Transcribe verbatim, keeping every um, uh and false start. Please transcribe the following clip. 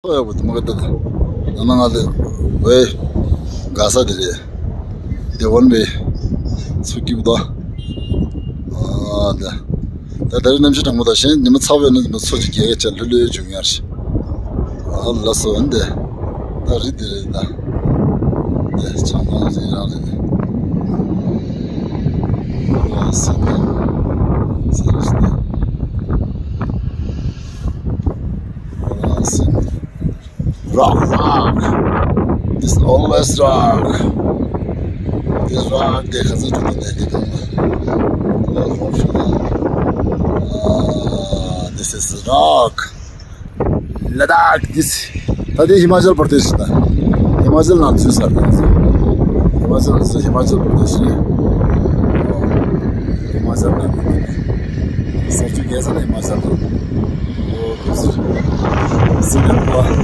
ཡག་པོ་འདུག་མ་གཏོགས། ཡང་ན་ང་ལ་ཝེ་ག་ས་དེ་རེད། དེ་ཝན་ཝེ་ཚུར་སྐྱིད་པོ་འདུག་ཨ་ད་ད་ད་རེས་གནམ་གཤིས་གྲང་མོ་དང་གཞན་ཉི་མ་ཚ་བའི་ནང་ཉི་མ་ཚོ་ཅིག་རྒྱག་གི་ཆ་ལྷོད་ལྷོད་བྱུང་ཡར་ཞིག་ཨ་ལ་སོ་འདི་ད་རི་དེ་རེད་ད། འདི་ཆང་ཐང་རི་རང་རེད། ལ་སོ་ད་ཟེར་ཞིག་ད། ལ་སོ། Rock, rock. It's always rock. This rock, they can say to the lady. This is rock. Ladakh, this. ད་དེ་ཧི་མ་ཅལ་པར་དེ་ཤི་ད། ཧི་མ་ཅལ་ནང་ཚུད་ས་རེད། ཧི་མ་ཅལ་ནང་ཚུད། ཧི་མ་ཅལ་པར་དེ་ཤི་རེད། ཧི་མ་ཅལ་ནང་ས་ཆུ་རྒྱས་ས་ནས་ཧི་མ་ཅལ་དང་། སི་ནེ་པ་ལ་